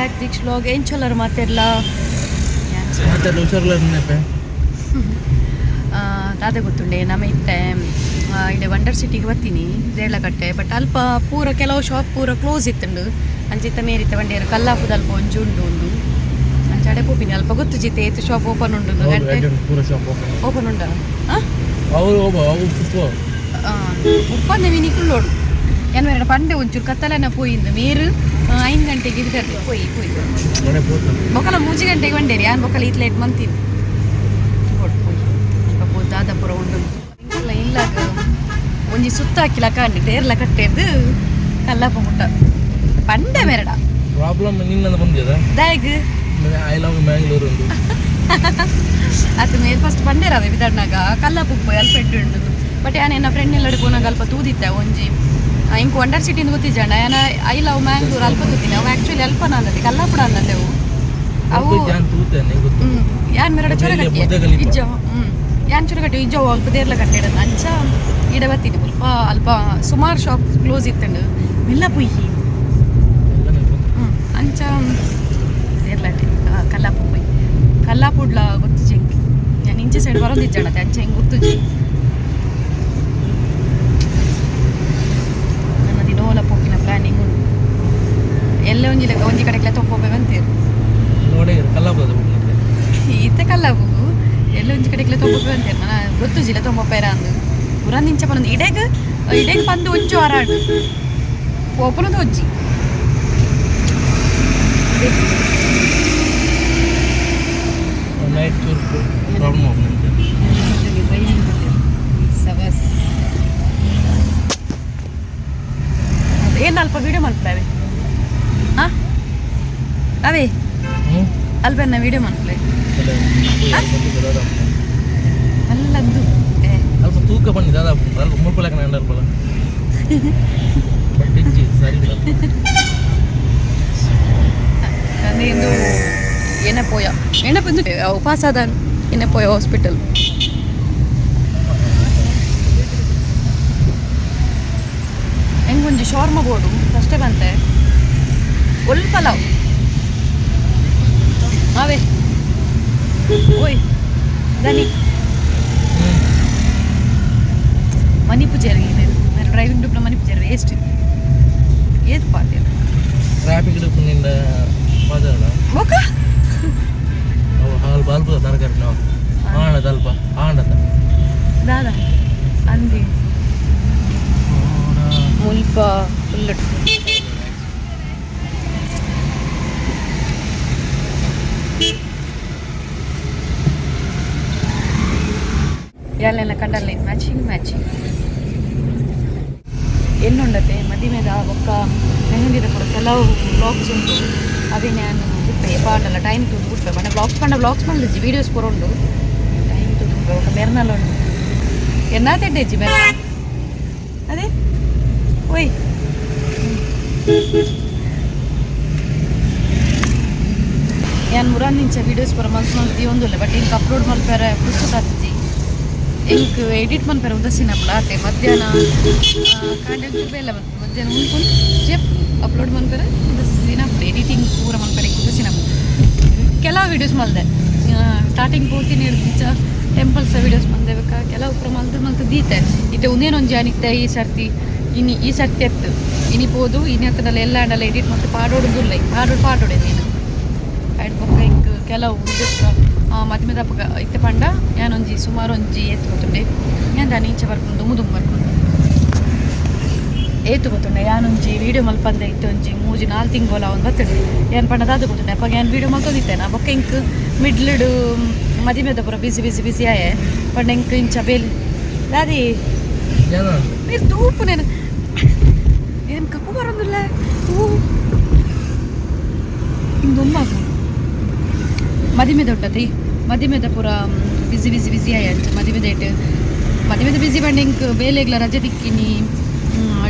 Back ದೀಕ್ಷ್ vlog. ಎಂಚೊಲ್ಲರು ಮಾತೆರ್ಲ? ಮಾತೆರ್ಲ ಹುಷಾರ್ಲ ನೆಪೆ. ದಾದ ಗೊತ್ತುಂಡೆ, ನಮ್ಮ ಇತ್ತೆ ಇಡೆ ವಂಡರ್ ಸಿಟಿಗೆ ಬರ್ತೀನಿ ದೇರ್ಲಕಟ್ಟೆ. ಬಟ್ ಅಲ್ಪ ಪೂರ ಕೆಲವು ಶಾಪ್ ಪೂರ ಕ್ಲೋಸ್ ಇತ್ತುಂಡು. ಅಂಚಿತ್ತ ಮೇರಿತ್ತ ಬಂಡೇರು ಕಲ್ಲಾಪುದ ಅಲ್ಪ ಒಂಜಿ ಉಂಡು ಉಂದು. ಅಂಚ ಅಡೆ ಪೋಪಿನಿ. ಅಲ್ಪ ಗೊತ್ತು ಜಿತ್ತೆ ಏತ್ ಶಾಪ್ ಓಪನ್ ಉಂಡು ಗಂಟೆ. ಪೂರ ಶಾಪ್ ಓಪನ್. ಓಪನ್ ಉಂಡ? ಹಾಂ. ಅವರು ಒಬ್ಬ ಅವು ಉಪ್ಪು. ಉಪ್ಪಂದ ಮಿನಿ ಕುಳ್ಳೋಡು ಏನು ಮೇರೆ ಪಂಡೆ ಒಂಚೂರು ಕತ್ತಲೆನ ಪೋಯಿಂದು ಮೇರು 5 ಗಂಟೆಗೆ ಇದು ಪೋಯಿ ಪೋಯಿ. ಮನೆ ಪೋತ. ಬೊಕಲ 3 ಗಂಟೆಗೆ ಬಂಡೇರಿ ಯಾನ್. ಬೊಕಲ ಈತ್ ಲೇಟ್ ಮಂತೀನಿ ಪೋಡು ಪೋಯಿ. ಅಲ್ಪ ಪೋ ದಾದಪುರ ಉಂಡು ಇಲ್ಲ ಇಲ್ಲಾಗ ಒಂಜಿ ಸುತ್ತ ಹಾಕಿಲ ಕಾಂಡಿ ಡೇರ್ಲ ಕಟ್ಟೆದ್ದು ಕಲ್ಲಪ್ಪ ಮುಟ್ಟ ಪಂಡೆ ಮೇರಡ. ಪ್ರಾಬ್ಲಮ್ ನಿನ್ನಂದ ಬಂದಿದೆ. ದಾಯಗ್? I love Mangalore ಒಂದು. ಅದು ಮೇಲ್ ಫಸ್ಟ್ ಬಂಡೇರವೆ ಬಿದಡ್ನಾಗ ಕಲ್ಲಪ್ಪ ಪೋಯಿ ಅಲ್ಪ ಎಡ್ಡೆ ಉಂಡು. ಬಟ್ ಯಾನ್ ಎನ್ನ ಫ್ರೆಂಡ್ ಎಲ್ಲಡೆ ಪೋನಾಗ ಅಲ್ಪ ತೂದಿತ್ತೆ ಒಂಜಿ. ಇಂಕ್ ವಂಡರ್ ಸಿಟಿಂದ ಗೊತ್ತಿಜ್ಜಂಡ. ಯಾನ I love Mangalore ಅಲ್ಪ ತೂತೀನಿ. ಅವು ಆ್ಯಕ್ಚುಲಿ ಅಲ್ಪ ನಾನದೆ ಕಲ್ಲಾಪುಡ ಅನ್ನತೆ ಅವು ಅವು. ಜಾನ್ ತೂತೇನೆ ಗೊತ್ತು. ಯಾನ್ ಮೆರಡ ಚೊರಗಟ್ಟಿ. ಮುದ್ದೆ ಕಲಿಪ. ಇಜ್ಜ ಯಾನ್ ಚೊರಗಟ್ಟಿ ಇಜ್ಜ ಅಲ್ಪ ದೇರ್ಲ ಕಟ್ಟೆಡ. ಅಂಚ ಈಡ ಬತ್ತೀನಿ. ಅಲ್ಪ ಅಲ್ಪ ಸುಮಾರು ಶಾಪ್ ಕ್ಲೋಸ್ ಇತ್ತಂಡು ಮೆಲ್ಲ ಪೊಯ್ಯಿ. ಎಲ್ಲನೇ ಬಂತು. ಅಂಚ ದೇರ್ಲಾಟಿ ಕಲ್ಲಾಪು ಪೊಯ್ ಕಲ್ಲಾಪುಡ್ಲ ಗೊತ್ತು ಚೆಂಕ್. ನಾನು ಇಂಚೆ ಸೈಡ್ ಬರೋದಿಜ್ಜಾಣತೆ, ಅಂಚ ಹೆಂಗೆ ಗೊತ್ತುಜಿ. ನನ್ನ ದಿನೋಲ ಪೋಪಿನ ಪ್ಲಾನಿಂಗ್ ಉಂಟು. ಎಲ್ಲ ಒಂಜಿ ಲೆಕ್ಕ ಒಂಜಿ ಕಡೆಗ್ಲ ತೊಂಪೋಬೇಕಂತೀರು. ನೋಡಿ ಕಲ್ಲಾಪುರದ ಹೋಗ್ನತ್ತೆ. ಈತ ಕಲ್ಲವು ಎಲ್ಲ ಒಂಜಿ ಕಡೆಗ್ಲ ತೊಂಪೋಪೆ ಅಂತೀರು. ನಾನು ಗೊತ್ತುಜಿಲ್ಲ ತೊಂಪೋಪೇರ ಅಂದು. ಪುರಂದಿಂಚ ಪನೊಂದು ಇಡೆಗ್ ಇಡೆಗ್ ಬಂದು ಒಂಜು ವಾರ ಆಂಡು ಪೋಪುನದು ಒಂಜಿ. ನೈಟ್ ಚೂರು ಪ್ರಾಬ್ಲಮ್ ಹೋಗ್ನಂತೆ. ಸಬಸ್ ಏನು ಅಲ್ಪ ವಿಡಿಯೋ ಮಲ್ಪಲೆ ಹಾಂ ಅವೇ. ಹ್ಞೂ. ಅಲ್ಪ ಎನ್ನ ವಿಡಿಯೋ ಮಲ್ಪಲೆ ಅಲ್ಲಂದು ಏ. ಅಲ್ಪ ತೂಕ ಬನ್ನಿ ದಾದಾ. ಅಲ್ಪ ಮುಲ್ಪಲಕ್ಕ ಅಲ್ಪಲ ಬಟ್ ಇಜ್ಜಿ ಸರಿ ಇಲ್ಲ. ಇಂದು ಏನ ಪೋಯ ಏನಪ್ಪ ಇಂದು ಉಪವಾಸ ಅದ ಏನ ಪೋಯ ಹಾಸ್ಪಿಟಲ್. ಹೆಂಗೊಂಜಿ ಶಾರ್ಮ ಬೋಡು ಫಸ್ಟೇ ಬಂತೆ ಒಲ್ ಪಲಾವ್ ಅವೇ. ಓಯ್ ದನಿ. ಹ್ಞೂ. ಮಣಿಪುಜಾರಿ ಡ್ರೈವಿಂಗ್ ಡುಪ್ಲ ಮಣಿಪುಜಾರಿ ವೇಸ್ಟ್ ಏತ್ ಪಾತೆ. ಟ್ರಾಫಿಕ್ ನಿಂದ ಮಾತಾಡ. ಬೊಕ. ಅವು ಹಾಲು ಬಾಲ್ಪದ ತರಕಾರಿ ನಾವು ಆಣದ ಅಲ್ಪ ಆಣದ. ದಾದ ಅಂದಿ ಮುಲ್ಪ ಫುಲ್ ಎಲ್ಲ ಕಂಡಲ್ಲ ಮ್ಯಾಚಿಂಗ್ ಮ್ಯಾಚಿಂಗ್ ಎನ್ನುಂಡತೆ. ಮದಿಮೆದ ಬೊಕ್ಕ ಮೆಹಂದಿದ ಕೂಡ ಕೆಲವು ಬ್ಲಾಗ್ಸ್ ಉಂಟು. ಅವೇ ನಾನು ಬುಟ್ಟೆ ಪಾಂಡಲ್ಲ ಟೈಮ್ ತೂದು ಬುಟ್ಟೆ ಪಂಡ ಬ್ಲಾಗ್ಸ್ ಪಂಡ ಬ್ಲಾಗ್ಸ್ ಮಲ್ದಿಜ್ಜಿ, ವೀಡಿಯೋಸ್ ಪೂರ ಉಂಡು. ಟೈಮ್ ತೂದು ಬುಟ್ಟೆ. ಬೊಕ್ಕ ಮೆರ್ನಲ್ ಉಂಡು ಎನ್ನ ತೆಡ್ಡೆಜ್ಜಿ ಮೆರ್ನ ಅದೇ. ಓಯ್ ಯಾನ್ ಮುರಾನಿಂಚ ವೀಡಿಯೋಸ್ ಪೂರ ಮಲ್ತ್ ಮಲ್ತ್ ದೀವೊಂದುಲ್ಲೆ. ಬಟ್ ಇಂಕ್ ಅಪ್ಲೋಡ್ ಮಲ್ಪೆರೆ ಪುರ್ಸೊತಾತಿಜಿ. ಎಂಕ್ ಎಡಿಟ್ ಮನ್ಪೆರೆ ಉದಾಸೀನ ಆತೆ. ಮಧ್ಯಾಹ್ನ ಕಾಂಡೆ ಒಂಚೂರು ಬೇಲೆ ಮಲ್ಪು, ಮಧ್ಯಾಹ್ನ ಉಂಡ್ಕೊಂಡು ಜೆಪ್ ಅಪ್ಲೋಡ್ ಮನ್ಪೆರೆ ಉದಾಸೀನ. ಎಡಿಟಿಂಗ್ ಪೂರ ಮನ್ಪೆರೆ ಉದಾಸೀನ. ಕೆಲವು ವೀಡಿಯೋಸ್ ಮಲ್ದೆ. ಸ್ಟಾರ್ಟಿಂಗ್ ಪೋತಿನ ಹಿಡ್ದು ಟೆಂಪಲ್ಸ್ ವೀಡಿಯೋಸ್ ಮಲ್ದೆ. ಬೇಕಾ ಕೆಲವು ಪೂರ ಮಲ್ತ್ ಮಲ್ತ್ ದೀತೆ ಇತ್ತೆ. ಉಂದೇನೊಂಜಿ ಅನಿತ್ತೆ ಈ ಸರ್ತಿ ಇನಿ ಈ ಸರ್ತಿ ಎತ್ತು ಇನಿ ಪೋದು ಇನಿ ಹತ್ತನಲ್ಲ ಎಲ್ಲ ಅಂಡಲ್ಲ ಎಡಿಟ್ ಮತ್ತೆ ಪಾಡೋಡುದುಲ್ಲ. ಪಾಡೋಡು ಪಾಡೋಡೆ ನೀನು ಐಡ್ ಬೊಕ್ಕ ಇಂಕ್ ಕೆಲವು ವೀಡಿಯೋಸ್ ಮದಿಮೆದ ಅಪಗ ಇತ್ತೆ ಪಂಡ ಯಾನೊಂಜಿ ಸುಮಾರು ಒಂಜಿ ಏತ್ ಗೊತ್ತುಂಡೆ. ಯಾನ್ ದಾನಿ ಇಂಚ ಬರ್ಪುಂಡು ದುಮ್ಮು ದುಮ್ಮು ಬರ್ಪುಂಡು. ಏತು ಗೊತ್ತುಂಡೆ ಯಾನೊಂಜಿ ವೀಡಿಯೋ ಮಲ್ಪಂದೆ ಇತ್ತೆ ಒಂಜಿ 3-4 ತಿಂಗೋಲ ಒಂದು ಬತ್ತುಂಡೆ. ಯಾನ್ ಪಂಡ ದಾದ ಗೊತ್ತುಂಡೆ, ಅಪಗ ಯಾನ್ ವೀಡಿಯೋ ಮಲ್ತೊಂದಿತ್ತೆ ನಾ. ಬೊಕ್ಕ ಇಂಕ್ ಮಿಡ್ಲ್ಡ್ ಮದಿಮೆದ ಪೂರ ಬಿಸಿ ಬಿಸಿ ಬಿಸಿ ಆಯೆ. ಪಂಡ ಇಂಕ್ ಇಂಚ ಬೇಲೆ ದಾದಿ. ಜನ. ನೀರು ತೂಪು ನೇನು ಏನು ಕಪ್ಪು ಬರೋದಿಲ್ಲ ಹೂ ಹಿಂದೊಮ್ಮ ಮದಿಮೆ ದೊಡ್ಡತಿ ಮದಿಮೆದ ಪೂರ ಬಿಸಿ ಬಿಸಿ ಬಿಸಿ ಆಯ. ಅಂಚ ಮದಿಮೆದ ಇಟ್ಟು ಮದಿಮೆದ ಬಿಸಿ ಬಂಡ ಇಂಕ್ ಬೇಲೆಗ್ಲ ರಜೆ ತಿಕ್ಕಿನಿ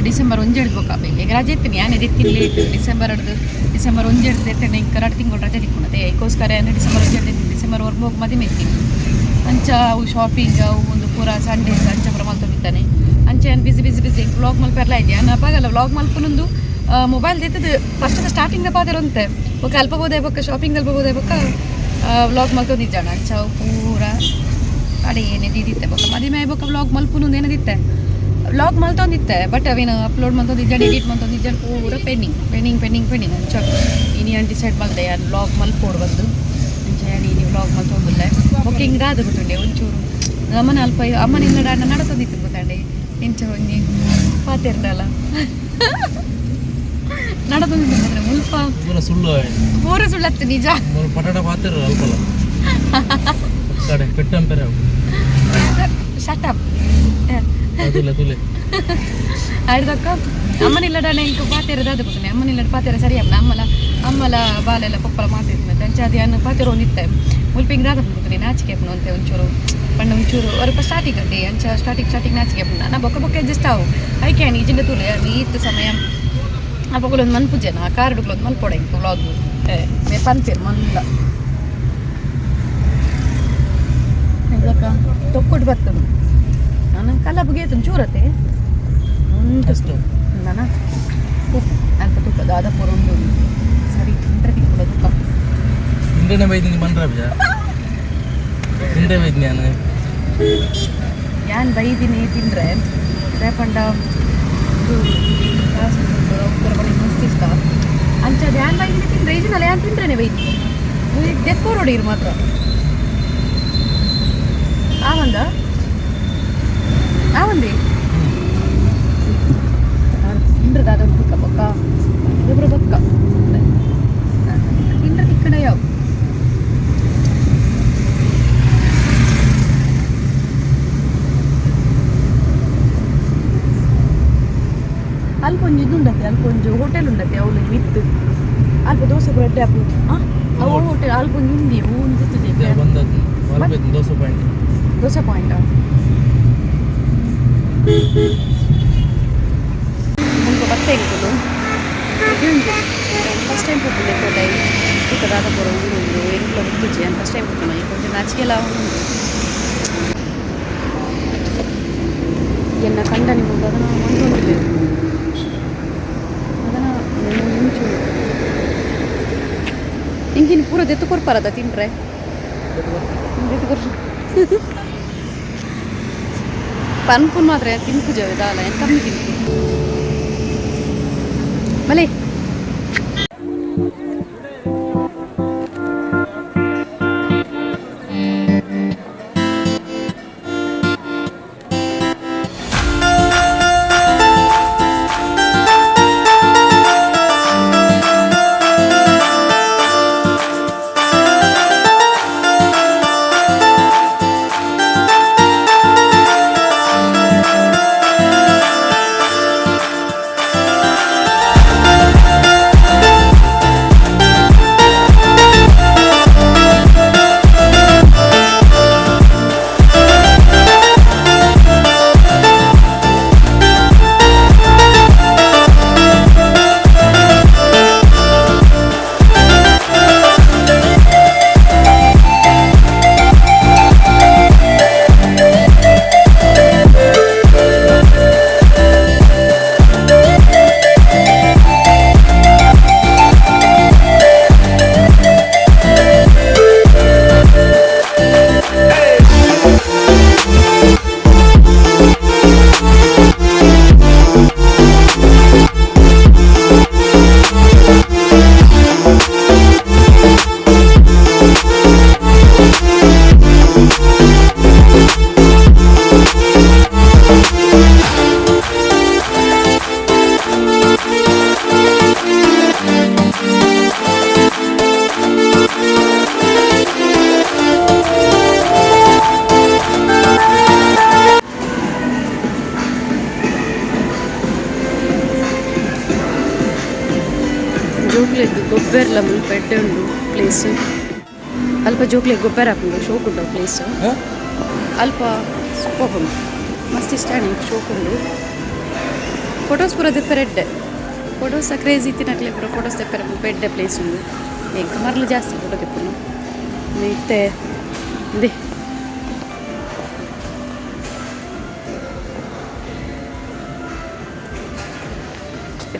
ಡಿಸೆಂಬರ್ ಒಂಜಿ ಬೊಕ್ಕ ಬೇಲೆಗ್ ರಜೆ ಇತ್ತೀನಿ. ಯಾನೆ ದೆತ್ತಿನಿ ಲೇಟ್ ಡಿಸೆಂಬರ್ ಹಿಡ್ದು ಡಿಸೆಂಬರ್ ಒಂಜಿ ಹಿಡ್ದು ಎತ್ತಂಡೆ ಇಂಕ್ 2 ತಿಂಗಳು ರಜೆ ತಿಕ್ಕೊಂಡತೆ. ಐಕೋಸ್ಕರ ಯಾನ್ ಡಿಸೆಂಬರ್ ಒಂಜಿ ಹಿಡ್ದು ಡಿಸೆಂಬರ್ ಒರ್ಬೋಗ್ ಮದಿಮೆ ಇತ್ತೀನಿ. ಅಂಚ ಅವು ಶಾಪಿಂಗ್ ಅವು ಒಂದು ಪೂರ ಸಂಡೇಸ್ ಅಂಚ ಪೂರ ಮಲ್ತೊಂದಿತ್ತಾನೆ. ಅಂಚ ಯಾನ್ ಬಿಸಿ ಬಿಸಿ ಬಿಸಿ ವ್ಲಾಗ್ ಮಲ್ಪೆರ್ಲ ಆಯ್ತು. ಯಾನ್ ಅಪಗಲ್ಲ ವ್ಲಾಗ್ ಮಲ್ಪುನೊಂದು. ಮೊಬೈಲ್ ದೆತ್ತದು ಫಸ್ಟ್ ಸ್ಟಾರ್ಟಿಂಗ್ ಪಾತೆರ ಉಂತೆ ಬೊಕ್ಕ ಅಲ್ಪ ಬೋದೆ ಬೊಕ್ಕ ಶಾಪಿಂಗ್ ಅಲ್ಪ ಬೋದೆ ಬೊಕ್ಕ ವ್ಲಾಗ್ ಮಲ್ತೊಂದಿಜ್ಜಾಣ ಅಂಚ ಅವು ಪೂರ ಅಡೆ ಏನೇ ದೀದಿತ್ತೆ ಬೊಕ್ಕ ಮದಿಮೆ ಬೊಕ್ಕ ವ್ಲಾಗ್ ಮಲ್ಪುನು ಏನದಿತ್ತೆ ವ್ಲಾಗ್ ಮಲ್ತೊಂದಿತ್ತೆ ಬಟ್ ಅವೇನು ಅಪ್ಲೋಡ್ ಮಲ್ತೊಂದಿಜ್ಜಾಣ ಎಡಿಟ್ ಮಲ್ತೊಂದಿಜ್ಜಾಣ ಪೂರ ಪೆಂಡಿಂಗ್ ಪೆಂಡಿಂಗ್ ಪೆಂಡಿಂಗ್ ಪೆಂಡಿಂಗ್. ಅಂಚ ಇನಿ ಯಾನ್ ಡಿಸೈಡ್ ಮಲ್ತೆ ಯಾನ್ ವ್ಲಾಗ್ ಮಲ್ಪೋಡು ಬಂದು ಅಂಚ ಯಾನ್ ಇನಿ ವ್ಲಾಗ್ ಮಲ್ತೊಂದುಲ್ಲೆ ಬೊಕ್ಕ ಹಿಂಗೆ ದಾದ ಗೊತ್ತುಂಡೆ ಒಂಚೂರು ಅಮ್ಮನ ಅಲ್ಪ ಅಮ್ಮನ ಇಲ್ಲಡ ಅಣ್ಣ ನಡತೊಂದಿತ್ತು ಗೊತ್ತಾಂಡೆ ಇಂಚ ಒಂಜಿ ಪಾತೆರ್ಡಲ್ಲ ನಡತೊಂದಿತ್ತು ಅಂದ್ರೆ ಮುಲ್ಪ ಪೂರ ಸುಳ್ಳು. ಪೂರ ಸುಳ್ಳತ್ತು ನಿಜ. ಮೂರು ಪಟಾಟ ಪಾತಿರ ಅಲ್ಪಲ್ಲ ಕಡೆ ಪೆಟ್ಟಂಪೆರೆ ಅವು. Shut up. ತುಲೆ ತುಲೆ. ಆಯ್ದಕ್ಕ ಅಮ್ಮನ ಇಲ್ಲಡ ಇಂಕ ಪಾತೆರ ದಾದ ಗೊತ್ತುಂಡೆ ಅಮ್ಮನ ಇಲ್ಲಡ ಪಾತೆರ ಸರಿ ಅಪ್ಪನ ಅಮ್ಮಲ ಅಮ್ಮಲ ಬಾಲೆಲ್ಲ ಪಪ್ಪಲ ಮಾತಾಡ್ತೀನಿ ಅಂಚ ಅದು ಯಾನ್ ಪಾತೆರ ಒಂದಿತ್ತೆ ಮುಲ್ಪ ಹಿಂಗೆ ದಾದ ಗೊತ್ತುಂಡೆ ನಾಚಿಕೆ ಅಪ್ಪನ ಅಂತೆ ಒಂಚೂರು ಪಂಡ ಒಂಚೂರು ಅಲ್ಪ ಸ್ಟಾರ್ಟಿಂಗ್ ಅಡ್ಡಿ ಅಂಚ ಸ್ಟಾರ್ಟಿಂಗ್ ಸ್ಟಾರ್ಟಿಂಗ್ ನಾಚಿಕೆ ಅಪ್ಪನ ನಾ ಬೊಕ್ಕ ಬೊಕ್ಕ ಅಡ್ಜಸ್ಟ್ ಆವು ಐಕೆ ಈಜಿಂದ ತೂಲೆ ಈತ್ ಸಮಯ ಅಪ್ಪಗುಲೊಂದು ಮನ್ಪುಜೆನ ಆ ಕಾರ್ಡುಗಳೊಂದು ಮಲ್ಪೊಡ ಇಂಕ ವ್ಲಾಗ್ ಮೇ ಪನ್ಪೇರು ಮಲ್ಲ ಇದಕ್ಕ ತೊಕ್ಕೊಟ್ಟು ಬರ್ತದೆ ನಾನು ಕಲ್ಲಬ್ಗೆ ಚೂರತೆ ಉಂಟು. ಅಷ್ಟು. ನನ್ನ ತುಪ್ಪ ಅಲ್ಪ ತುಪ್ಪ ದಾದ ಪೊರೊಂದು ಸರಿ ತಿಂದ್ರೆ ತಿಕ್ಕುಡ ತುಪ್ಪ. ತಿಂಡನೆ ಬೈದಿನಿ ಬಂದ್ರ ಬಿಜ ತಿಂಡೆ ಬೈದಿನಿ ನಾನು. ಯಾನ್ ಬೈದಿನಿ ತಿಂದರೆ ರೇಪಂಡ ಮಸ್ತ್ ಇಷ್ಟ ಅಂಚ ಅದು ಯಾನ್ ಬೈದಿನಿ ತಿಂದ್ರೆ ಈಜಿನಲ್ಲ ಯಾನ್ ತಿಂದ್ರೇನೆ ಬೈದಿನಿ ದೆಕ್ಕೋರೋಡಿರು ಮಾತ್ರ ಆ ಒಂದ ಆ ಒಂದೇ ತಿಂದ್ರೆ ದಾದ ಬೊಕ್ಕ ಬೊಕ್ಕ ಇಬ್ಬರು ಬೊಕ್ಕ ತಿಂದ್ರೆ ತಿಕ್ಕಡ ಯಾವ ಅಲ್ಪ ಒಂಜಿ ಇದು ಉಂಡತ್ತೆ ಅಲ್ಪ ಒಂಜಿ ಹೋಟೆಲ್ ಉಂಡತ್ತೆ ಅವಳು ಮಿತ್ತು ಅಲ್ಪ ದೋಸೆ ಬ್ರೆಡ್ ಅಪ್ಪು ಅವು ಹೋಟೆಲ್ ಅಲ್ಪ ಒಂಜಿ ಉಂಡಿ ಉಂದಿತ್ತು. ಬಂದದ್ದು ಅಲ್ಪ ದೋಸೆ ಪಾಯಿಂಟ್. ದೋಸೆ ಪಾಯಿಂಟ್ ಮುಲ್ಪ ಬತ್ತೆ ಎಂಕುಲು ಫಸ್ಟ್ ಟೈಮ್ ಪೋಪುಂಡೆ ಕೋಟೆ ತೂಕ ದಾದ ಪೂರ ಉಂಡು ಉಂಡು ಎಂಕ್ಲ ಗೊತ್ತುಜಿ ಯಾನ್ ಫಸ್ಟ್ ಟೈಮ್ ಪೋಪುನ ಕೊಂಚ ನಾಚಿಕೆಲ ಉಂಡು. ಎನ್ನ ಕಂಡನಿ ಮುಂದೆ ಅದನ್ನ ಒಂದೊಂದು ಅದನ್ನ ಮುಂಚು ಇಂಕಿನ ಪೂರ ದೆತ್ತು ಕೊರ್ಪಾರದ ತಿಂಡ್ರೆ ದೆತ್ತು ಕೊರ್ ಪನ್ಪುನ್ ಮಾತ್ರ ತಿನ್ಪುಜವೆ ದಾಲ ಏನು ಕಮ್ಮಿ ತಿನ್ಪು ಮಲೆ. ಜೋಕ್ಲೆಗ್ ಗೊಬ್ಬೆರ್ಲ ಮುಲ್ಪ ಎಡ್ಡೆ ಉಂಡು ಪ್ಲೇಸ್. ಅಲ್ಪ ಜೋಕ್ಲೆಗ್ ಗೊಬ್ಬರ ಹಾಪುಂಡು ಶೋಕ್ ಉಂಡು ಪ್ಲೇಸ್. ಅಲ್ಪ ಸೂಪರ್ ಉಂಡು ಮಸ್ತ್ ಇಷ್ಟ ಆಂಡ್ ಶೋಕ್ ಉಂಡು. ಫೋಟೋಸ್ ಪೂರ ದೆಪ್ಪೆರೆ ಎಡ್ಡೆ ಫೋಟೋಸ್ ಕ್ರೇಜ್ ಇತ್ತಿನಕ್ಲೆ ಪೂರ ಫೋಟೋಸ್ ದೆಪ್ಪೆರೆ ಮುಲ್ಪ ಎಡ್ಡೆ ಪ್ಲೇಸ್ ಉಂಡು. ಎಂಕ್ ಮರ್ಲು ಜಾಸ್ತಿ ಫೋಟೋ ದೆಪ್ಪುನು ಇತ್ತೆ ಇಂದೆ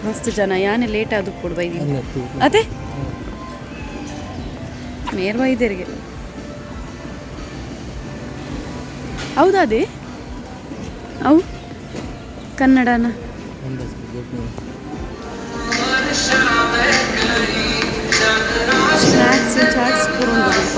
ಮಸ್ತ್ ಜನ ಯಾನೆ ಲೇಟ್ ಆದ ಉಪ್ಪುಡು ಬೈದಿ ಅದೇ ಮೇರ್ ಬೈದೆರಿಗೆ. ಹೌದಾ? ಅದೇ ಅವು ಕನ್ನಡನ. ಸ್ನ್ಯಾಕ್ಸ್ ಚಾಟ್ಸ್ ಪೂರ ಉಂಡು ಸ್ವಲ್ಪ.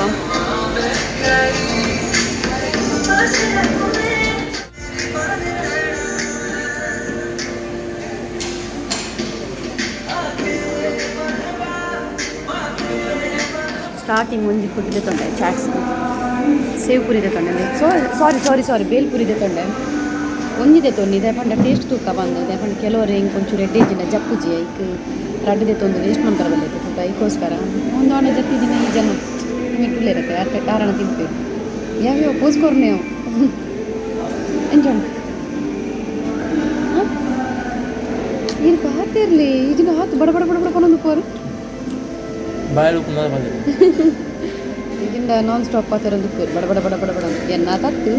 ಸ್ಟಾರ್ಟಿಂಗ್ ಒಂಜಿ ಫುಡ್ ದೆತೊಂಡೆ, ಚಾಟ್ಸ್, ಸೇವ್ ಪುರಿ ದೆತೊಂಡೆ, ಸಾರಿ ಸಾರಿ ಸಾರಿ, ಬೇಲ್ಪುರಿ ದೆತೊಂಡೆ. ಒಂಜಿ ದೆತೊಂಡಿ ದಾಯೆ ಪಂಡ ಟೇಸ್ಟ್ ತೂಕ ಬಂದು. ದಾಯೆ ಪಂಡ ಕೆಲವರು ಹಿಂಗೆ ಒಂಚೂರು ಎಡ್ಡೆ ಇಜ್ಜಿಂಡ ಜಪ್ಪುಜಿ, ಐಕ್ ರಡ್ಡ್ ದೆತ್ತೊಂದು ವೇಸ್ಟ್ ಮನ್ಪರ ಬಲ್ಲೆತ್ ಫುಡ್, ಐಕೋಸ್ಕರ. ಒಂದು ಆಂಡ ಜತ್ತಿಜಿನ ಈ ಜನ ನಿಮಗೆ ಕುಲ್ಲೆರತ್ತೆ ಅರ್ಥ ಕಾರಣ ತಿನ್ಪೇರು. ಯಾವ್ಯಾವ ಪೋಸ್ ಕೊರ್ನೇವು ಎಂಚ ಈರ್ ಪಾತಿರ್ಲಿ ಈಗಿನ ಹಾತು ಬಡ ಬಡ ಬಡ ಬಡ ಪನೊಂದು ಪೋರು. ಬಾಯಲ್ಲಿ ಉಪ್ಪು ಬಂದಿದೆ. ಈಗಿಂದ ನಾನ್ ಸ್ಟಾಪ್ ಪಾತೆರೊಂದು ಉಪ್ಪೇರು ಬಡ ಬಡ ಬಡ ಬಡ ಬಡ ಎನ್ನ ತತ್ತು.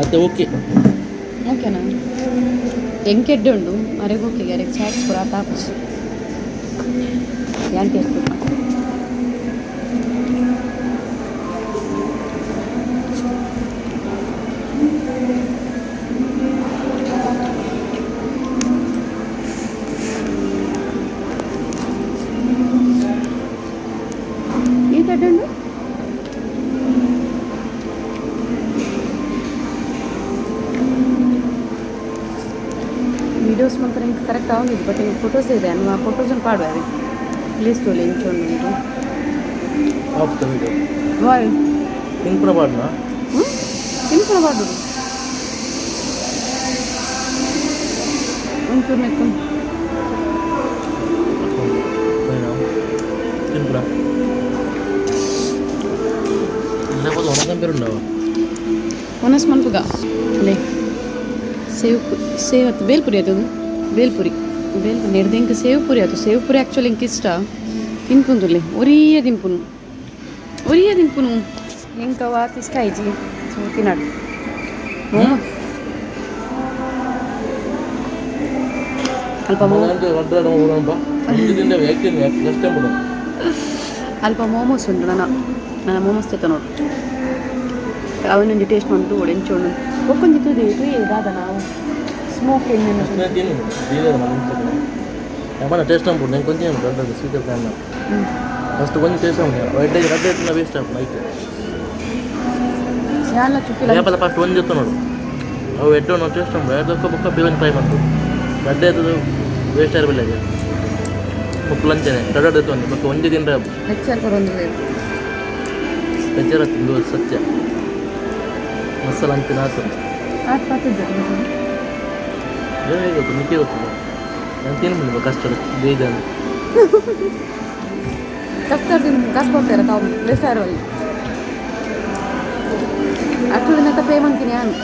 ಅದು ಓಕೆ. ಓಕೆನಾ? ಎಂಕೆಡ್ಡೆ ಉಂಡು ಅರೆಗೆ ಓಕೆ. ಅರೆಗೆ ಚಾಟ್ಸ್ ಪೂರ ಆತ. ಯಾನ್ ಟೇಸ್ಟ್? ಈ ತಡ್ಡೆ ಉಂಡು. ವೀಡಿಯೋಸ್ ಮಾತ್ರ ನಿಮ್ಗೆ ಕರೆಕ್ಟ್ ಆಗೋದಿದ್ದು, ಬಟ್ ಹಿಂಗೆ ಫೋಟೋಸ್ ಇದೆ ಅನ್ವ ಫೋಟೋಸ್ ಪಾಡುವ ಪ್ಲೇಸ್ ತೋಲೆ ಇಂಚ ಉಂಟು. Of the video. ವಾಯ್? ತಿನ್ಪುನ ಪಾಡ್ನ. ಹ್ಞೂ, ತಿನ್ಕೊಂಡು ಪಾಡು ಒಂಚೂರು ನೆಕ್ಕು. ತಿನ್ಪುನ లేకపోతే వనకం పేరు ఉండవు. ಒನಸ್ ಮನ್ಪುಗ ಲೇ. ಸೇವ್ ಸೇವ್ ಆತು, ಬೇಲ್ಪುರಿ ಆತು. ಬೇಲ್ಪುರಿ ಬೇಲ್ಪುರಿ ನೆಡ್ದು ಇಂಕ ಸೇವ್ ಪುರಿ ಆತು. ಸೇವ್ ಪುರಿ ಆ್ಯಕ್ಚುಲಿ ಇಂಕ ಇಷ್ಟ. ತಿನ್ಪುಂದುಲ್ಲೆ, ಒರಿಯ ತಿನ್ಪುನು, ಒರಿಯ ತಿನ್ಪುನು. ಎಂಕವ ಇಷ್ಟ ಆಯ್ಜಿ, ಸೊ ತಿನ್ನಾಡು ಮೋಮೋ ಅಲ್ಪ ಮೋಮೋ. ನೆಕ್ಸ್ಟ್ ಟೈಮ್ ಅಲ್ಪ ಮೋಮೋಸ್ ಉಂಟು. ನನ್ನ ನನ್ನ ಮೋಮೋಸ್ ತೆತ್ತ ನೋಡು. ಅವನೊಂಜಿ ಟೇಸ್ಟ್ ಉಂಟು ಎಂಚ ಉಂಡು. ಬೊಕ್ಕೊಂಜಿ ತೂದೆ ತೂಯೆ ದಾದ ನಾವು ಸ್ಮೋಕ್ ಎಣ್ಣೆ. తిను. ఏమన్నా టేస్ట్ అనుకుంటు నేను కొంచెం రెడ్ స్వీట్ ప్లాన్. ఫస్ట్ కొంచెం టేస్ట్ అనుకుంటా. రెడ్ రెడ్ ఎట్లా వేస్ట్ అప్పుడు అయితే. ಯಾಲ ಚುಕ್ಕಿಲ. లేకపోతే ఫస్ట్ వన్ చెప్తున్నాడు అవి ఎడ్డు టేస్ట్ ఎడ్ ఒక్క బుక్క బియ్యం ట్రై పండు రెడ్ అవుతుంది వేస్ట్ అయిపోలేదు. ముక్కలు అంతేనే రెడ్ రెడ్ అవుతుంది బొక్క ಒಂದೇ ತಿಂದ್ರೆ. ಲೆಕ್ಚರ್ ಕೊರೊಂದು. ಬೇಜಾರು ತಿಂದು ಸತ್ಯ ಮಸಾಲ ಅಂತಿನ ಆತು. ಆತ್ ಪಾತದ. ಬೇಗ ಗೊತ್ತು ನಿಕ್ಕೆ ಗೊತ್ತಿಲ್ಲ. ನಾನು ತಿನ್ಬಿಡಿ ಕಷ್ಟ ಬೇಜಾರು. ಕಷ್ಟ ಕಾಸು ಕೊಡ್ತಾರೆ ತಾವು ವೇಸ್ಟ್ ಆಗಿರುವಲ್ಲಿ. ಆಕ್ಚುಲಿ ನಂತ ಪೇ ಮಾಡ್ತೀನಿ ನಾನು.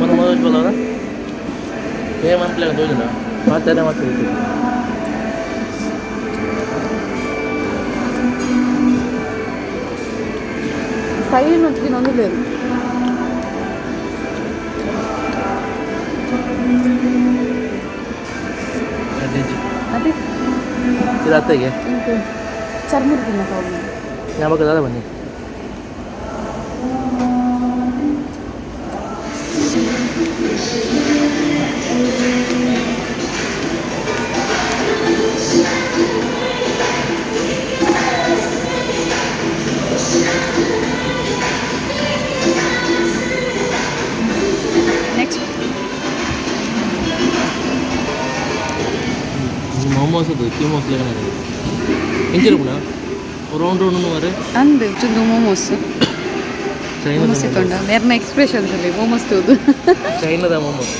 మన మొదటి పోదారా? ఏమనలేదు రోజున మాట్లాడే మాట్లాడుతుంది. ಸೈಡ್ నుంచి తినొందు. ಅದೇ. ಇದು ಅತ್ತೆಗೆ. ಇಂಕು ಚರ್ಮುರಿ ತಿನ್ನ ತಾವು. ಯಾವಾಗ ದಾದ ಬನ್ನಿ. ನೆಕ್ಸ್ಟ್. ಮೋಮೋಸ್ ಅದು ಕೀಮೋಸ್ ಲೆಕ್ಕನ ಎಂಚಿರುಪುಣ ರೌಂಡ್ ರೌಂಡ್ ಮಾರೆ. ಅಂದು ಚುಂದು ಮೋಮೋಸ್. ಚೈನಾದ. ಮೋಮೋಸ್ ತಗೊಂಡ ಮೇರ್ನ ಎಕ್ಸ್ಪ್ರೆಷನ್ ಮೋಮೋಸ್ ತೂದು. ಚೈನಾದ ಮೋಮೋಸ್.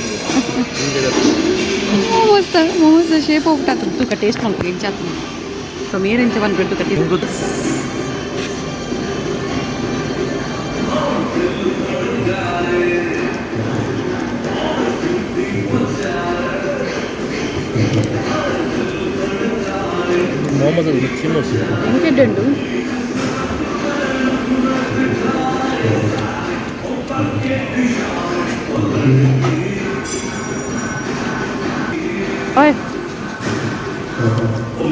ಮೋಮೋಸ್ ಮೋಮೋಸ್ ಶೇಪ್ ಹೋಗ್ಬಿಟ್ಟು ತೂಕ ಟೇಸ್ಟ್ ಮಾಡ್ಬೇಕು ಎಂಚಾತು. ಸೊ ಮೇರೆಂಚ ಬಂದ್ಬಿಟ್ಟು ತೂಕ ತಿಂದು. ಮೋಮೋಸ್ ಅದು ಚಿಮೋಸ್. ಎಂಕೆಡ್ಡುಂಡು. ಓಯ್.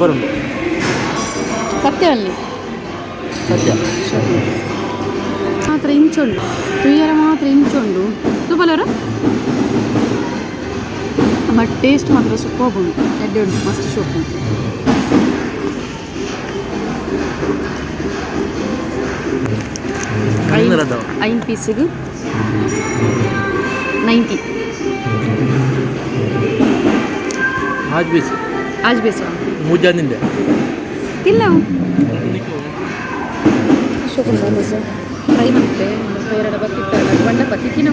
ಬರುಂಡು. ಸತ್ಯ ಅಲ್ಲಿ. ಸತ್ಯ. ಮಾತ್ರ ಇಂಚುಂಡು ತುಯ್ಯರ ಮಾತ್ರ ಇಂಚುಂಡು ತುಬಲರ, ಬಟ್ ಟೇಸ್ಟ್ ಮಾತ್ರ ಸೂಪರ್ ಉಂಟು. ಎಡ್ಡೆ ಉಂಟು, ಮಸ್ತ್ ಶೋಕ್ ಉಂಟು. ಐನೂರು. ಐನ್ ಪೀಸಿಗೆ 90. ಆಜ್ ಪೀಸ್. ಆಜ್ ಪೀಸ್. ಮೂಜಾನಿಂದ. ತಿಲ್ಲ. ಟ್ರೈ ಮಾಡ್ತೆ ಎರಡು ಬತ್ತಿತ್ತಲ್ಲ ಬಣ್ಣ ಬತ್ತಿತ್ತಿನ.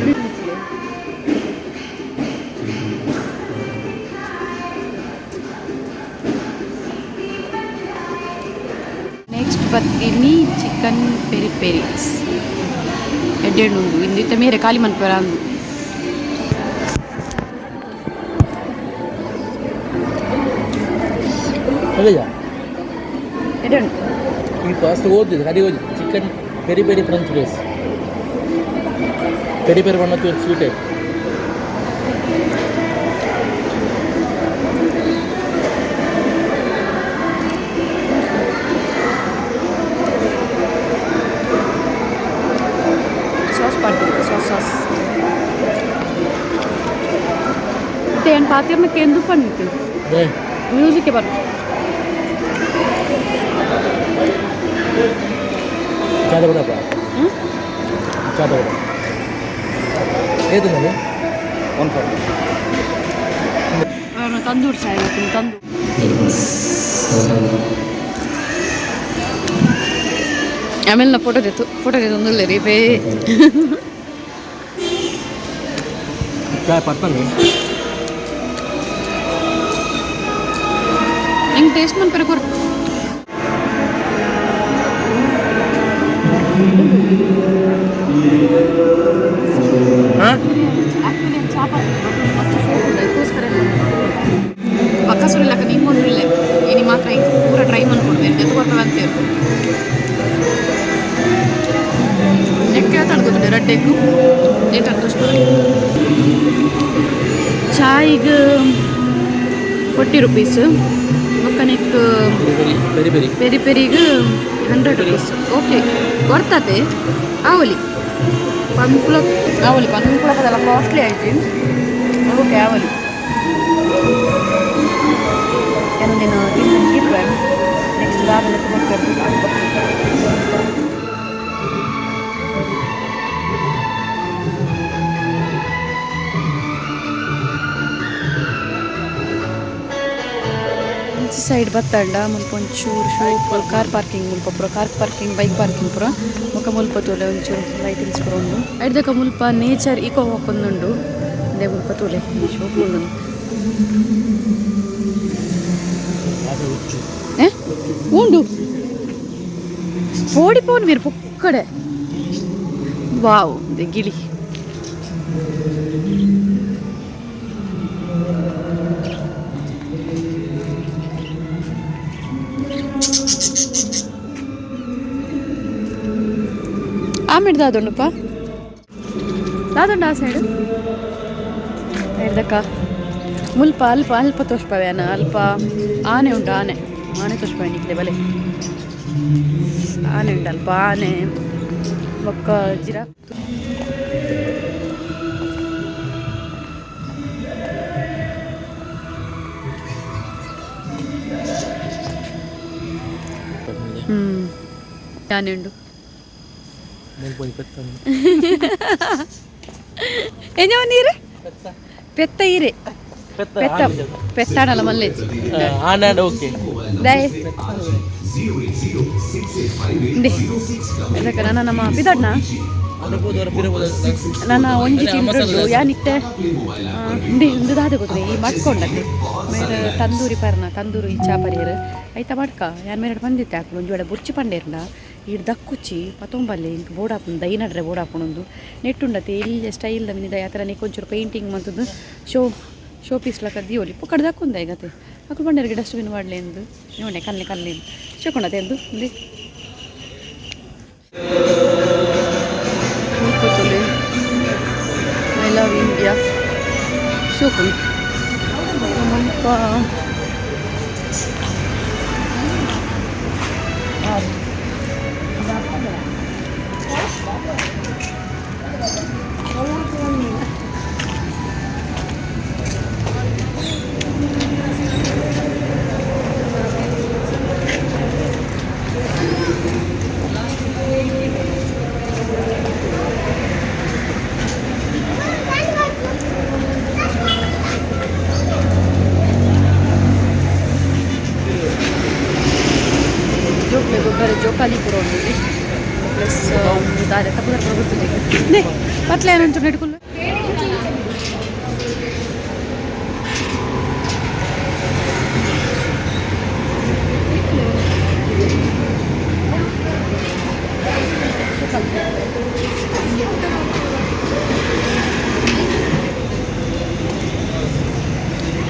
ನೆಕ್ಸ್ಟ್ ಬತ್ತೀನಿ ಚಿಕನ್ ಪೆರಿ ಪೆರಿ. ಎಡ್ಡೆಣ್ಣು ಉಂಡು ಇಂದಿತ್ತ ಮೇರೆ ಖಾಲಿ ಮನ್ಪರ ಅಂದು. ಅಲ್ಲಯ್ಯ. ಎಡ್ಡೆಣ್ಣು. ಈ ಫಸ್ಟ್ ಓದಿದ್ದು ಕಡಿ ಓದಿ chicken peri peri French fries peri peri ಬಣ್ಣ ಸ್ವೀಟ್. ಸಾಸ್ ಪಾಡ್ತೀನಿ, ಸಾಸ್ ಸಾಸ್. ಮತ್ತೆ ಏನು ಪಾತಿರ್ನಕ್ಕೆ ಎಂದು ಪಂಡಿತ್ತು. ಅದೇ. ಮ್ಯೂಸಿಕ್ ಬರ್. ಚಾದ ಬಿಡಪ್ಪ. ಹ್ಞೂ. ಚಾದ ಬಿಡ. ಏತು ನಾನು 140. ತಂದೂರು ಚಾಯ್ ಮತ್ತು ತಂದು. ಆಮೇಲೆ ನಾ ಫೋಟೋ ತೆತ್ತು, ಫೋಟೋ ತೆತ್ತೊಂದಿಲ್ಲ ರೀ ಬೇ. ಚಾಯ್ ಪತ್ತಂದು. ಹಿಂಗೆ ಟೇಸ್ಟ್ ಮನ್ಪೆರ ಕೊರ್. ಹಾಂ. ಆ್ಯಕ್ಚುಲಿ ಚಾಪ ಮಸ್ತ್ ಶೋಕ್ ಉಂಡು, ಅದಕ್ಕೋಸ್ಕರ ಬಕ್ಕಸುರಿಲ್ಲಕ್ಕ ನಿಮ್ಮೊಂದಿಲ್ಲ. ಇನಿ ಮಾತ್ರ ಹಿಂಗೆ ಪೂರ ಟ್ರೈ ಮಾಡ್ಕೊಡ್ಬೇಕು, ಎತ್ತು ಕೊಡ್ತವೆ ಅಂತ ನೆಕ್ಕೆ ತಡ್ಕೊತದೆ. ರಡ್ಡೆಕ್ಕು ಏಟ್ ಅಷ್ಟು. ಚಾಯ್ಗೆ 40 ರುಪೀಸ್, ಬೊಕ್ಕನೆಕ್ ಪೆರಿ ಪೆರಿ ಪೆರಿ. ಪೆರಿ ಪೆರಿಗೆ 100 ರುಪೀಸ್. ಓಕೆ, ವರ್ತತೆ ಆವಲಿ ಪಂಪುಲ ಆವಲಿ ಪಂಪುಲಕದಲ್ಲ, ಕಾಸ್ಟ್ಲಿ ಆಯ್ತು. ಓಕೆ, ಆವಲಿ. ಏನು ನೀನು ತಿಂದು ನೆಕ್ಸ್ಟ್ ದಾದಲೆ ಕೊಡ್ಬೇಕು. ಇಂಚಿ ಸೈಡ್ ಬತ್ತಂಡ ಮುಲ್ಪ ಒಂಚೂರು ಶಾಪ್, ಕಾರ್ ಪಾರ್ಕಿಂಗ್ ಮುಲ್ಪ ಪೂರ, ಕಾರ್ ಪಾರ್ಕಿಂಗ್, ಬೈಕ್ ಪಾರ್ಕಿಂಗ್ ಪೂರ. ಬೊಕ ಮುಲ್ಪ ತೂಲೆ, ಒಂಚೂರು ಲೈಟಿಂಗ್ಸ್ ಪೂರ ಉಂಡು. ಐಡ್ದಕ ಮುಲ್ಪ ನೇಚರ್ ಇಕೋ ವಾಕ್ ಒಂದುಂಡು. ಅದೇ ಮುಲ್ಪ ತೂಲೆ, ಶೋಕ್ ಉಂಡು. ಆಸೆ ಹುಚ್ಚು. ಏ ಉಂಡು, ಓಡಿಪೋನ್ ಮೀರು ಪೊಕ್ಕಡೆ. ವಾವ್, ದೆ ಗಿಳಿ. ಆಮೇಲೆ ದಾದುಂಡಪ್ಪ, ದಾದುಂಡು ಆ ಸೈಡ್ ಹೇಳ್ದಕ್ಕ. ಮುಲ್ಪ ಅಲ್ಪ ಅಲ್ಪ ತೋಷ್ಪವೇನ, ಅಲ್ಪ ಆನೆ ಉಂಟು. ಆನೆ ಆನೆ ತೋಷ್ಪವೆ ನಿಕ್ಲೆ ಬಲೆ. ಆನೆ ಉಂಟು ಅಲ್ಪ, ಆನೆ ಬೊಕ್ಕ ಜಿರಾಫ್. ಆನೆ ಉಂಡು. ಮುಲ್ಪ ಒಂಜಿ ಪೆತ್ತ. ಎಂಜ ನೀರು ಪೆತ್ತ ಈರೆ. ಪೆತ್ತ. ಪೆತ್ತ ಪೆತ್ತಾಡಲ್ಲ ಮಲ್ಲೇಜಿ. ಆನೆ ಓಕೆ. ದಯೆ ಇಂದೆ ಅದಕ್ಕೆ ನನ್ನ ನಮ್ಮ ಬಿದಡ್ನ. ನನ್ನ ಒಂಜಿ ತಿಂಡ್ರುಂಡು ಯಾನಿತ್ತೆ. ಇಂದೆ ಇಂದು ದಾದ ಗೊತ್ತೇ, ಈ ಮಟ್ಕೊಂಡತ್ತೆ ಮೇರೆ ತಂದೂರಿ ಪರ್ನ, ತಂದೂರಿ ಚಾ ಪರಿಯರು ಐತ ಮಡ್ಕ. ಯಾನ್ ಮೇರೆ ಬಂದಿತ್ತೆ ಆಕುಲು ಒಂಜಿ ವೇಳೆ ಬುರ್ಚಿ ಪಂಡೇರ್ಂಡ ಈಡ್ ದಕ್ಕುಚ್ಚಿ ಪತೊಂಬಲ್ಲೆ. ಇಂಕ್ ಬೋರ್ಡ್ ಹಾಪುಂಡು, ದೈ ನಡ್ರೆ ಬೋರ್ಡ್ ಹಾಪುಂಡು. ನೆಟ್ಟುಂಡತೆ ಎಲ್ಲಿ ಸ್ಟೈಲ್ ದ ಮಿನಿದ ಯಾತರ ಒಂಚೂರು ಪೇಂಟಿಂಗ್ ಮಂತದ್ದು ಶೋ ಶೋ ಪೀಸ್ ಲಕ ದಿಯೋಲಿ. ಪುಕ್ಕಡ್ ದಕ್ಕೊಂದ ಈಗತೆ ಅಕುಲು ಬಂಡೇರಿಗೆ ಡಸ್ಟ್ಬಿನ್ ಮಾಡಲಿ ಎಂದು ನೋಡೆ ಕಲ್ಲೆ ಕಲ್ಲೆ ಶೋಕೊಂಡತೆ ಎಂದು. ಇಂದೆ ಮುಲ್ಪತುಲೆ I love India ಶೋಕುಂಡು. ಮುಲ್ಪ ಬೊಕ್ಕ ಜೋಕ್ಲೆ ಗೊಬ್ಬರ ಜೋಕಾಲಿ ಪೂರ ಉಂಡು ಪ್ಲಸ್ ದಾದ ತಪ್ಪು ಗೊತ್ತುಜಿ ನೇ ಪತ್ಲೆ ಏನಂಚೂರು ನೆಟ್ಕುಲ್ಲು.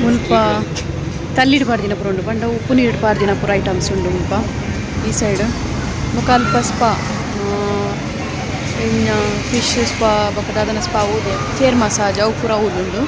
ಮುಲ್ಪ ತಲ್ಲಿಡ್ ಪಾಡ್ದಿನ ಪೂರ ಉಂಡು ಪಂಡ ಉಪ್ಪು ನೀರು ಪಾಡ್ದಿನ ಪೂರ ಐಟಮ್ಸ್ ಉಂಡು ಮುಲ್ಪ. ಈ ಸೈಡ್ ಬೊಕ ಅಲ್ಪ ಸ್ಪಾ ಇನ್ನ ಫಿಶ್ ಸ್ಪಾ ಬೊಕ ದಾದನ ಸ್ಪಾ ಊದೆ ಚೇರ್ ಮಸಾಜ್ ಅವು ಪೂರ ಊದುಂಡು.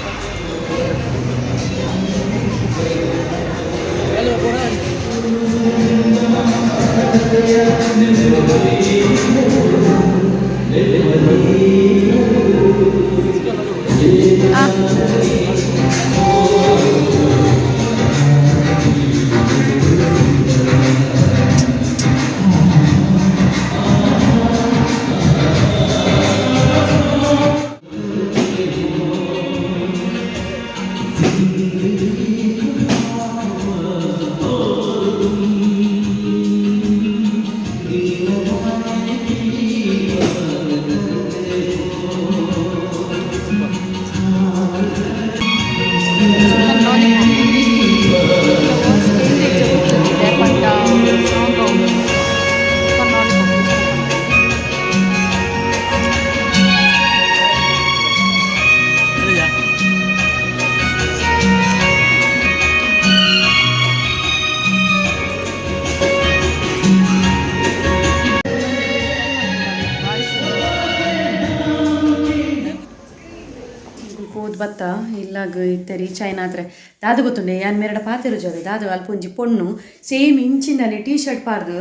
ಪೋದು ಬತ್ತ ಇಲ್ಲಾಗ ಇತ್ತರಿ ಚೈನಾ ಆದ್ರೆ ದಾದು ಗೊತ್ತುಂಡೆ ಯಾನ್ ಮೇರಡ ಪಾತೆರು ಜೋದೆ ದಾದು ಅಲ್ಪ ಒಂಜಿ ಪೊಣ್ಣು same ಇಂಚಿನಲ್ಲಿ T shirt ಪಾರ್ದು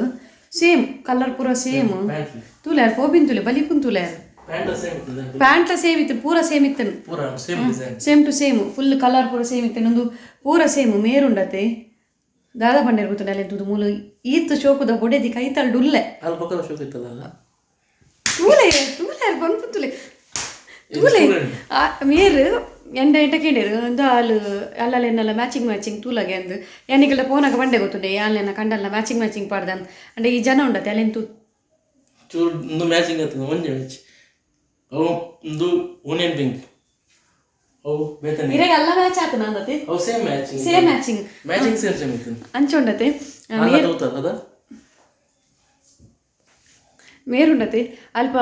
same colour ಪೂರ ಸೇಮ್ ತೂಲೆ ಯಾರ್ ಪೋಬಿನ್ ತೂಲೆ ಬಲಿಪುನ್ ತೂಲೆ ಯಾರ್ ಪ್ಯಾಂಟ್ಲ ಸೇಮ್ ಇತ್ತು ಪೂರ ಸೇಮ್ ಇತ್ತು same to same full colour ಪೂರ ಸೇಮ್ ಇತ್ತು ಒಂದು ಪೂರ ಸೇಮ್ ಮೇರುಂಡತೆ ದಾದಾ ಪಂಡೇರ್ ಗೊತ್ತುಂಡೆ ಅಲ್ಲಿ ತೂದು ಮೂಲು ಈತ್ ಶೋಕುದ ಬೊಡೆದಿ ಕೈ ತಳ್ಳು ಉಲ್ಲೆ ತೂಲೆ ತೂಲೆ ಯಾರ್ ಪನ್ಪು ತೂಲೆ ತೂಲೆ ಮೇರು ಎಂಡ ಎಂಟ ಕೇಂಡೇರು ಒಂದು ಅಲ್ಲು ಅಲ್ಲಲ್ಲ ಎನ್ನಲ್ಲ ಮ್ಯಾಚಿಂಗ್ ಮ್ಯಾಚಿಂಗ್ ತೂಲಾಗೆ ಅಂದು ಯಾನಿಗೆಲ್ಲ ಪೋನಾಗ ಬಂಡೆ ಗೊತ್ತುಂಡೆ ಯಾಲೆನ ಕಂಡಲ್ಲ ಮ್ಯಾಚಿಂಗ್ ಮ್ಯಾಚಿಂಗ್ ಪಾಡ್ದ ಅಂಡ ಈ ಜನ ಉಂಡತೆ ಅಲ್ಲೆನ್ ತೂ ಚೂರು ಒಂದು ಮ್ಯಾಚಿಂಗ್ ಆಗ್ತದೆ ಒಂಜಿ ಮ್ಯಾಚ್ ಅವು ಒಂದು ಓನಿಯನ್ ಪಿಂಕ್ ಅವು ಬೇತನೆ ಇರೆಗ್ ಅಲ್ಲ ಮ್ಯಾಚ್ ಆತನ ಅಂದತೆ ಅವು same matching same matching matching same same ಇತ್ತು ಅಂಚ ಉಂಡತೆ ಅಲ್ಲ ತೂತಲ್ಲ ಅದ ಮೇರುಂಡತೆ ಅಲ್ಪ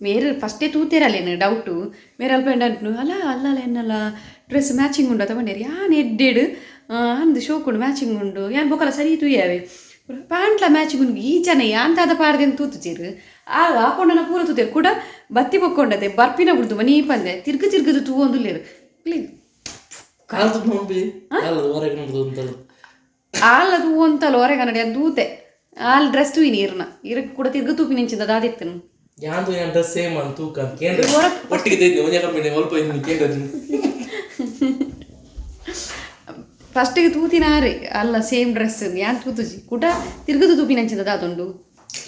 ಮೇರು ಫಸ್ಟೇ ತೂತೇರಲ್ಲೇನು ಡೌಟು ಮೇರು ಅಲ್ಪ ಎಂಡಂಟು ಅಲ್ಲ ಅಲ್ಲ ಎನ್ನಲ್ಲ ಡ್ರೆಸ್ ಮ್ಯಾಚಿಂಗ್ ಉಂಡು ಬಂಡೇರು ಯಾನ್ ಎಡ್ಡೆಡು ಅಂದು ಶೋಕುಂಡು ಮ್ಯಾಚಿಂಗ್ ಉಂಡು ಯಾನ್ ಬೊಕಲ ಸರಿ ತೂಯಾವೆ ಪ್ಯಾಂಟ್ಲ ಮ್ಯಾಚಿಂಗ್ ಉಂಡು ಈ ಜನ ಯಾನ್ ತಾದ ಪಾರ್ದೆನ್ ತೂತುಚೀರು ಆ ಆಪೊಂಡನ ಪೂರ ತೂತೇರು ಕೂಡ ಬತ್ತಿ ಬೊಕ್ಕೊಂಡತೆ ಬರ್ಪಿನ ಬಿಡ್ದು ಮನೀ ಪಂದೆ ತಿರ್ಗು ತಿರ್ಗುದು ತೂವೊಂದುಲ್ಲೇರು ಪ್ಲೀಸ್ ಕಾಲ್ದು ನೋಂಬಿ ಅಲ್ಲ ಹೊರಗೆ ನೋಡುದು ಅಂತಲ್ಲ ಆಲ್ಲ ತೂವೊಂತಲ್ಲ ಹೊರಗೆ ನಡಿ ಅದು ತೂತೆ ಆಲ್ ಡ್ರೆಸ್ ತೂಯಿನಿ ಇರ್ನ ಇರಕ್ ಕೂಡ ತಿರ್ಗು ತೂಪಿ ನಿಂಚಿಂದ ದಾದಿತ್ತನು ಯಾಂದು ಯಾನ್ ಡ್ರೆಸ್ ಸೇಮ್ ಅಂತ ತೂಕ ಅಂತ ಕೇಂದ್ರ ಒಟ್ಟಿಗೆ ತೆಗ್ದು ಒಂದೇ ಕಂಪನಿ ಒಲ್ಪ ಇನ್ನು ಕೇಂದ್ರ ಫಸ್ಟಿಗೆ ತೂತಿನಾರೆ ಅಲ್ಲ ಸೇಮ್ ಡ್ರೆಸ್ ಯಾನ್ ತೂತುಜಿ ಕೂಡ ತಿರ್ಗುದು ತೂಪಿ ನಂಚಿಂದ ದಾದುಂಡು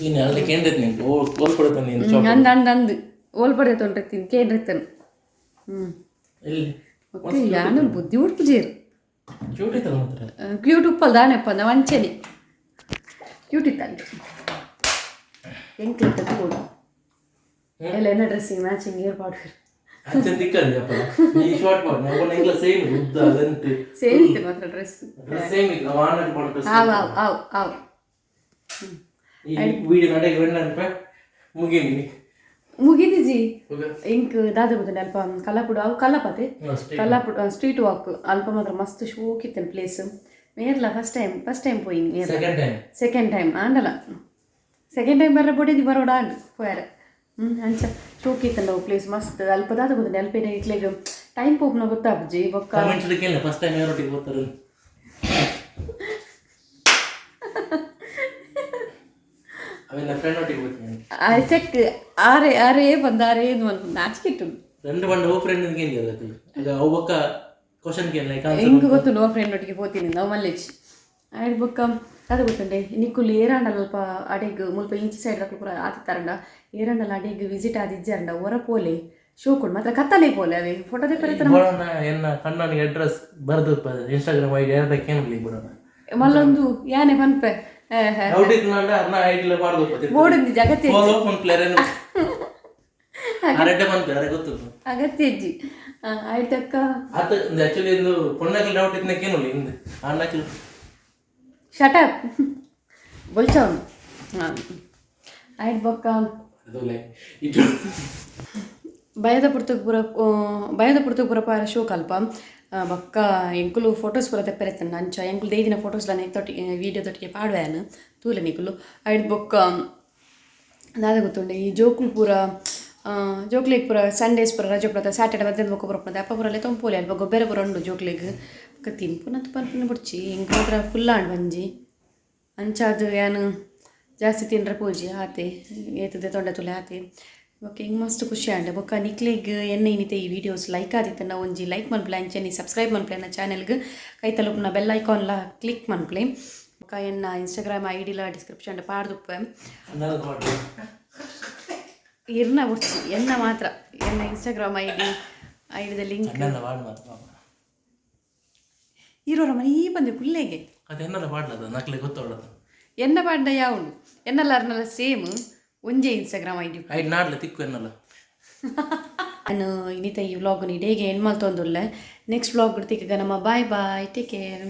ಇನ್ನು ಅಲ್ಲಿ ಕೇಂದ್ರ ನೀನು ಓಲ್ ಕೊಡುತ್ತಾನೆ ನೀನು ಹ್ಮ್, ಅಂದ್ ಅಂದ್ ಅಂದ್ ಓಲ್ ಪಡೆದ ತೊಂಡ್ರೆತ್ತೀನಿ ಕೇಂದ್ರೆತ್ತನು. ಹ್ಞೂ ಇಲ್ಲಿ ಓಕೆ ಯಾನು ಬುದ್ಧಿ ಉಡ್ಪುಜೇರು ಕ್ಯೂಟ್ ಐತಲ್ಲ ಮಾತ್ರ. ಕ್ಯೂಟ್ ಉಪ್ಪಲ್ ದಾನೆಪ್ಪ ಅಂದ ವಂಚನೆ ಕ್ಯೂಟ್ ಇತ್ತಲ್ಲ ಎಂಕ್ಲಿತ್ತ ತೂಡು ಎಲ್ಲ ಎನ್ನ ಡ್ರೆಸ್ಸಿಂಗ್ ಮ್ಯಾಚಿಂಗ್ ಏರ್ಪಾಡು ಅಂಚೆ ತಿಕ್ಕಲ್ಲಿ ಅಪ್ಪ ಈ ಶಾರ್ಟ್ ಮಾಡಿ ನಾವು ಎಂಗ್ಲ ಸೇಮ್ ಉದ್ದ ಲೆಂತ್ ಸೇಮ್ ಇತ್ತು ಮಾತ್ರ ಡ್ರೆಸ್. ಡ್ರೆಸ್ ಸೇಮ್ ಇತ್ತು ನಾವು ಆನ್ ಮಾಡಿ ಡ್ರೆಸ್. ಆವ್ ಆವ್ ಆವ್ ಆವ್. ಈ ವಿಡಿಯೋ ನಡೆಗೆ ವೆಣ್ಣನ್ಪೆ ಮುಗಿನಿ. ಮುಗಿದಿಜಿ ಇಂಕ್ ದಾದ ಗೊತ್ತುಂಡು ಅಲ್ಪ ಕಲ್ಲಪುಡು ಅವು ಕಲ್ಲಪತೆ ಕಲ್ಲಪುಡು ಸ್ಟ್ರೀಟ್ ವಾಕ್ ಅಲ್ಪ ಮಾತ್ರ ಮಸ್ತ್ ಶೋಕ್ ಇತ್ತು ಪ್ಲೇಸ್. ಮೇರ್ಲ ಫಸ್ಟ್ ಟೈಮ್ ಪೋಯಿನಿ ಮೇರ್ಲ. Second time. ಸೆಕೆಂಡ್ ಟೈಮ್ ಆಂಡಲ ಸೆಕೆಂಡ್ ಟೈಮ್ ಬರ್ರ ಬೊಡೆದಿ ಬರೋಡ ಆಂಡ್ ಪೋಯಾರ. ಹ್ಞೂ ಅಂಚ ಶೋಕ್ ಇತ್ತಂಡ ಅವು ಪ್ಲೇಸ್ ಮಸ್ತ್ ಅಲ್ಪ ದಾದ ಗೊತ್ತುಂಡು ಅಲ್ಪ ಇಕ್ಲೆಗ್ ಟೈಮ್ ಪೋಪುನ ಗೊತ್ತಾಪುಜಿ ಬೊಕ್ಕ. ಕಮೆಂಟ್ಸ್ ಕೇಳಿ, ಫಸ್ಟ್ ಟೈಮ್ ಯಾರೊಟ್ಟಿಗೆ ಹೋಗ್ತಾರೆ? ಅವೆಲ್ಲ ಫ್ರೆಂಡ್ ಒಟ್ಟಿಗೆ ಹೋಗ್ತೀನಿ. ಚೆಕ್ ಆರೆ ಆರೇ ಬಂದ ಆರೇ ಏನು ಮನ್ಪುಂಡು ನಾಚಿಕೆಟ್ಟು. ಫ್ರೆಂಡ್ ಬಂಡ ಓ ಫ್ರೆಂಡ್ ಕೇಳಿ ಅದಕ್ಕೆ ಈಗ ಅವು ಬೊಕ್ಕ ಕ್ವಶನ್ ಕೇಳಿ ಲೈಕ್. ಎಂಕ್ ಗೊತ್ತುಂಡು ಓ ಫ್ರೆಂಡ್ ಒಟ್ಟಿಗೆ ಪೋತೀನಿ ನಾವು ಮಲ್ಲೇಜ್ ಆಯ್ಡ್ ಬೊಕ್ಕ ಅದು ಗೊತ್ತುಂಡೆ ನಿಕ್ಕುಲು ಏರಾಂಡಲ ಅಲ್ಪ ಅಡೆಗ್ ಮುಲ್ಪ ಇಂಚಿ ಸೈಡ್ ರಕುಲು ಪೂರ ಆತಿತ್ತಾರಂಡ ಏರಾಂಡಲ ಅಡೆಗ್ ವಿಸಿಟ್ ಆದಿಜ್ಜಾರಂಡ ಒರ ಪೋಲೆ ಶೋಕುಂಡು ಮಾತ್ರ ಕತ್ತಲೆ ಪೋಲೆ ಅವೇ ಫೋಟೋ ತೆಪ್ಪರೆ. ಬೋಡೋಣ ಎನ್ನ ಕಣ್ಣನಿಗೆ ಅಡ್ರೆಸ್ ಬರೆದು ಇನ್ಸ್ಟಾಗ್ರಾಮ್ ಐಡಿ ಯಾರ್ದ ಕೇಳಲಿ ಬಿಡೋಣ. ಮಲ್ಲೊಂದು ಯಾನೆ ಪನ್ಪೆ. ಡೌಟ್ ಇತ್ತು ನಂಡ ಅರ್ನ ಐಡಿ ಬಾರ್ದು. ಬೋಡುಂದಿ ಜಗತ್ತೇ. ಫಾಲೋ ಒಂದು ಪ್ಲೇಯರ್ ಅರೆಡ್ಡೆ ಬಂತು ಅರೆ ಗೊತ್ತು. ಅಗತ್ಯ ಇಜ್ಜಿ ಆಯ್ತಕ್ಕ. ಆತ ಆಕ್ಚುಲಿ ಇಂದು ಪೊಣ್ಣಕ್ಕೆ ಡೌಟ್ ಇದ್ನ ಕೇಳಲಿ ಹಿಂದೆ ಅಣ್ಣಕ್ಕೆ. ಶಟಪ್ ಬೊಲ್ಚವನು ಹಾಂ ಆಯ್ತು ಬೊಕ್ಕ. ಅದು ಇದು. ಭಯದ ಪುರ್ತುಗ್ ಪೂರ ಭಯದ ಪುರ್ತುಗ್ ಪೂರ ಪಾರ ಶೋಕ್ ಅಲ್ಪ ಬೊಕ್ಕ ಎಂಕುಲು ಫೋಟೋಸ್ ಪೂರ ತೆಪ್ಪರೆತ್ತಂಡ ಅಂಚ ಎಂಕುಲು ದೈದಿನ ಫೋಟೋಸ್ ಲ ತೊಟ್ಟಿಗೆ ವೀಡಿಯೋ ತೊಟ್ಟಿಗೆ ಪಾಡುವೆನ್ ತೂಲೆ ನಿಕುಲು. ಐಡ್ ಬೊಕ್ಕ ದಾದ ಗೊತ್ತುಂಡೆ ಈ ಜೋಕುಲು ಪೂರ ಜೋಕ್ಲೆಗ್ ಪೂರ ಸಂಡೇಸ್ ಪೂರ ರಜೆ ಪೂರ ಸ್ಯಾಟರ್ಡೆ ಮಧ್ಯಾಹ್ನ ಬೊಕ್ಕ ಪೂರ ಅಪ್ಪ ಪೂರ ತೊಂಪೋಲೆ ಅಲ್ಪ ಗೊಬ್ಬರ ಪೂರ ಉಂಡು ಜೋಕ್ಲೆಗ್. ಬೊಕ್ಕ ತಿನ್ಪುನಂತ ಪನ್ಪುನ ಬೊಡ್ಚಿ ಎಂಕ್ ಮಾತ್ರ ಫುಲ್ ಆಂಡ್ ಬಂಜಿ ಅಂಚಾದ್ ಯಾನ್ ಜಾಸ್ತಿ ತಿನ್ರೆ ಪೋಜಿ ಆತೆ ಏತದೆ ತೊಂಡೆ ತುಲೆ ಆತೆ. ಬೊಕ್ಕ ಎಂಕ್ ಮಸ್ತ್ ಖುಷಿ ಆಂಡ್. ಬೊಕ್ಕ ನಿಕ್ಲೆಗ್ ಎನ್ನ ಇನಿತ ಈ ವೀಡಿಯೋಸ್ ಲೈಕ್ ಆದಿತ್ತಂಡ ಒಂಜಿ ಲೈಕ್ ಮನ್ಪುಲೆ, ಅಂಚನೆ ಸಬ್ಸ್ಕ್ರೈಬ್ ಮನ್ಪುಲೆ ಎನ್ನ ಚಾನೆಲ್ಗ್, ಕೈತಲುಪ್ಪುನ ಬೆಲ್ ಐಕಾನ್ಲ ಕ್ಲಿಕ್ ಮನ್ಪುಲೆ. ಬೊಕ್ಕ ಎನ್ನ ಇನ್ಸ್ಟಾಗ್ರಾಮ್ I ಡಿಲ ಡಿಸ್ಕ್ರಿಪ್ಷನ್ ಪಾಡ್ದುಪ್ಪೆ. ಇರ್ನ ಬೊಡ್ಚಿ ಎನ್ನ ಮಾತ್ರ ಎನ್ನ ಇನ್ಸ್ಟಾಗ್ರಾಮ್ ಐಡಿದ ಲಿಂಕ್. ಎನ್ನೆಲ್ಲ ವಾಡ್ ಮಾತ್ರ ಪಾಪ. ಇರೋರ ಮನೆ ಈ ಬಂದೆ ಕುಲ್ಲೆಗೆ. ಅದು ಎನ್ನೆಲ್ಲ ಪಾಡ್ಲದ ನಕ್ಲೆ ಗೊತ್ತವಳದು. ಎನ್ನ ಪಾಡ್ಡ ಯಾವುಂಡು ಎನ್ನಲ್ಲ ಅರ್ನಲ್ಲ ಸೇಮ್ ಒಂಜೇ ಇನ್ಸ್ಟಾಗ್ರಾಮ್ I D. ಐಡ್ ನಾಡ್ಲೆ ತಿಕ್ಕು ಎನ್ನಲ್ಲ. ನಾನು ಇನ್ನಿತ ಈ ವ್ಲಾಗ್ ಇಡೀಗೆ ಎಂಡ್ ಮಲ್ತೊಂದುಲ್ಲೆ. ನೆಕ್ಸ್ಟ್ ವ್ಲಾಗ್ ತಿಕ್ಕ ನಮ್ಮ ಬಾಯ್ ಬಾಯ್, ಟೇಕ್ ಕೇರ್.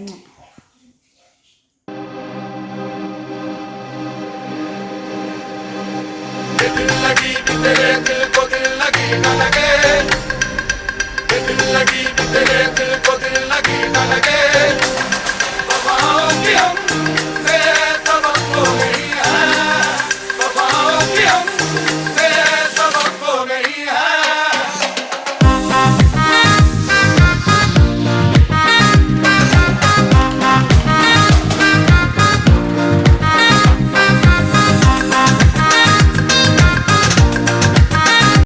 दिल लगी कि तेरे दिल को दिल लगी न लगे, दिल लगी कि तेरे दिल